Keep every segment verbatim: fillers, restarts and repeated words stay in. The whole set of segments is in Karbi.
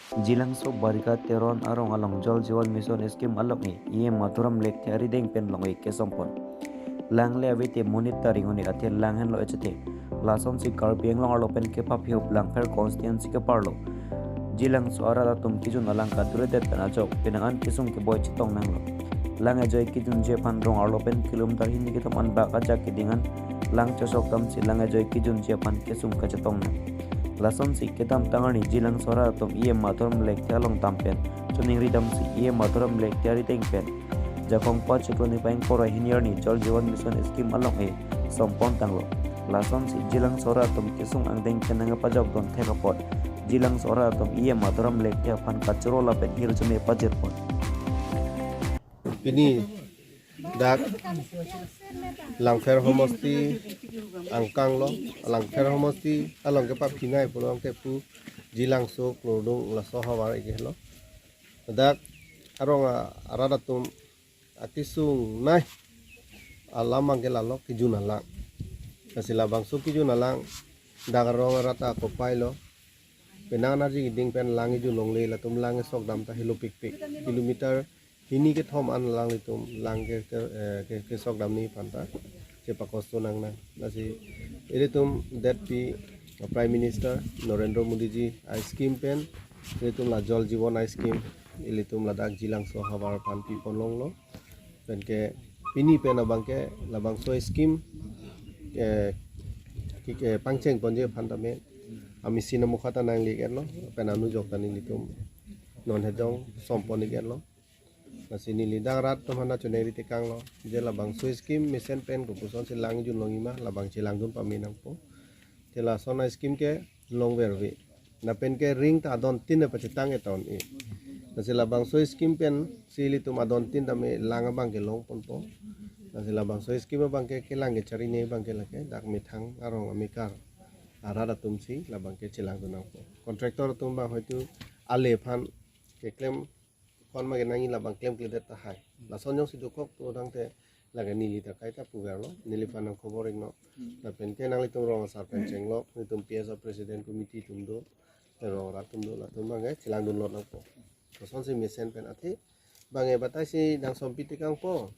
Jilangso Barika Teron arong along Jal Jeevan Mission Scheme along e, E M Madhuram Lekthe arideng pen long e kesompon. Lang le ave te monit ta ringon e, athe lang henlo echethe. Lasonsi Karbi Anglong arlo pen kepaphihup Langpher constituency keparlo Jilangso arat atum kejun alang kadure det pen ajok penang an kesung keboi chetong nanglo. Lang ejoi kejunji aphan rong arlo pen kilometer hini kethom anbak ajak keding an lang chosok damsi lang ejoi kejunji aphan kesung kachetong nang. Lasonsi kedamtang arni Jilangso arat atum E M Madhuram Lekthe along dam pen choningri damsi E M Madhuram Lekthe arideng pen Jakhong pa chiklo ni pa ingkoi ra hini arni Jal Jeevan Mission Scheme along e sompon tanglo. Lasonsi Jilangso arat atum kesung angdeng pen nangpajok don thek apot Jilangso arat atum E M Madhuram Lekthe aphan kachoro lapen hirjume pajirpon. Pini dak Langpher homosti angkang lo, Langpher homosti along kepaphinai pulo ke pu Jilangso Klordung laso havar eke lo. Dak arong a-, arat atum akesung nai alam abang ke lalo kejun alang. Lasi labangso kejun alang dak arong arat akopai lo. Penang anarji keding pen lang ejun longle, latum lang esok dam ta helo pikpik. Kilometer hini kethom an alanglitum lang ke, ke, eh, ke, kesok damji aphan ta chepakosto nang nang. Lasi ilitum det pi Prime Minister Narendra Modi ji a-scheme pen ilitum la Jal Jeevan a-scheme ilitum ladak Jilangso havar aphan pipon longlo. Pen ke pini pen abang ke labangso scheme, eh, ke, ke pangcheng ponji aphan tame a-machine amokha ta nangli-et lo, pen anujok ta nelitum non hejong sompon ik-et lo. Lasi neli dak rat atum aphan ta choningri tekang lo, je labangso scheme mesen pen kopusonsi lang ejun longji ma, labang chelangdun pame nangpo. Te lason a-scheme ke longverve. Lapen ke ring ta adon tin pachetang eton e. Lasi labangso scheme pensi ilitum adon tin tame lang abang ke longponpo. Lasi labangso scheme abang ke kelang kecharine abang ke lake dak methang arong amekar arat atumsi labang ke chelangdun nangpo. Contractor atum abang hoitu ale aphan keklem kon ma kenangji labang klemkledet tahai. Lason jongsi dokok pulotangte lake neli ta kaita puverlo, neliphan nangkhobor iknon. Lapen ke nanglitum rong asar pen chenglok, nelitum P S A President Committee atum do, rong arat atum do, latum abang ke chelangdun lot nangpo. Lasonsi mesen pen athe abang ke batai si nangsompik tekangpo.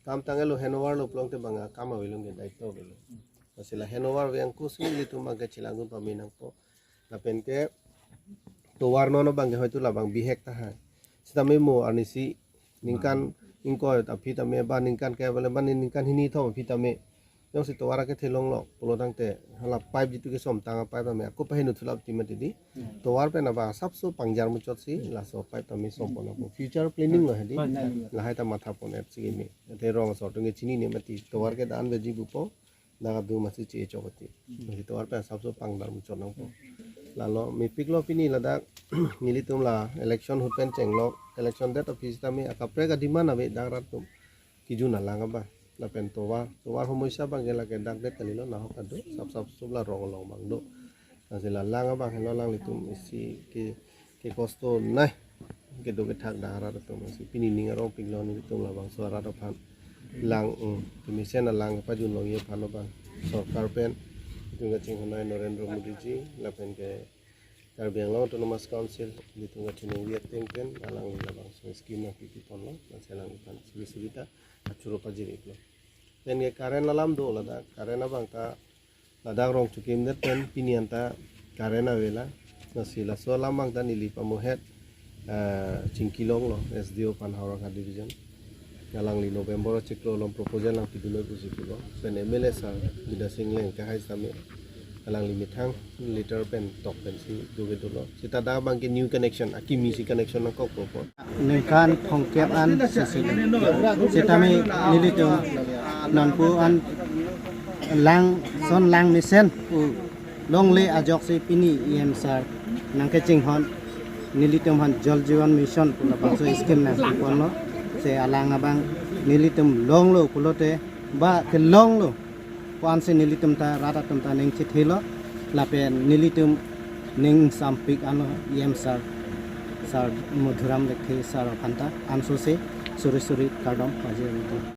Kam tanglo, handover lo pulote abang akam avelong ke daito avelo. Lasi la handover ave angko si ilitum abang ke chelangdun pame nangpo. Lapen ke tovar non abang ke hoitu labang bihek tahai. Sitame mo arnisi ningkan ingkoi aphi tame ba ningkan ke bale ba ningkan hini thom aphi tame jongsi tovar akethe longlo pulotangte hala pipe jitu kesomtang a-pipe tame ako paheno thulap ti mati di. Tovar pen abang asapso pangjar muchotsi laso pipe tame sompon nangpo. Future planning lo hedi. Lahai ta matha pon-et si kimi. Te rong asor atum ke chinine mati tovar ke dan veji bupo. Dak adum asi che-e chok ati. Masi tovar pen asapso pangdar muchot nangpo. Lalo mepiklo pini ladak nelitum la election ahut pen chenglok, election det office tame akaprek a-demand ave dak rat atum kejun alang abang. Lapen tovar, tovar homosya abang ke lake dak det kalilo, nahok ado, sap sap sup la rong along abang do. Lasi la lang abang helo alanglitum isi ke, kekosto nai kedo kethak dak arat atum. Lasi pini ning arongpiklo nelitum labangso arat aphan lang, mm, kemesen alang pajun longji aphan abang sorkar pen itum kachinghon ai Narendra Modi ji lapen ke Karbi Anglong Autonomous Council itum kachiningri ateng pen alangli labangso scheme nangpipi ponlo, lasi alangliphan suri suri ta achuro pajir iklo. Pen ke current alam do ladak, current abang ta ladak rong chukim det pen pini anta current avela. Lasi laso alam abang ta neli pamohet, ah, chingki longlo S D O aphan Howraghat Division. Alangli November chiklo along proposal nangpidunlo pusi pulo. Pen M L A sir Bidya Sing Engleng ke hai sitame alangli methang letter pen tok pensi do kedo lo. Seta dak abang ke new connection, akimi si connection nangkokpo. Ningkan thomkep an sisi. Sitame nelitum nonpu an lang, son lang mesen pu longle ajoksi pini E M sir nangkachinghon nelitum aphan Jal Jeevan Mission pu labangso scheme nangpiponlo. Si alang abang nelitum longlo pulote ba kelonglo pu-ansi nelitum ta rat atum ta ning chethelo lapen nelitum ning sampik anlo E M sir, sir Madhuram Lekthe sir aphan ta ansose suri suri kardom pajir nelitum.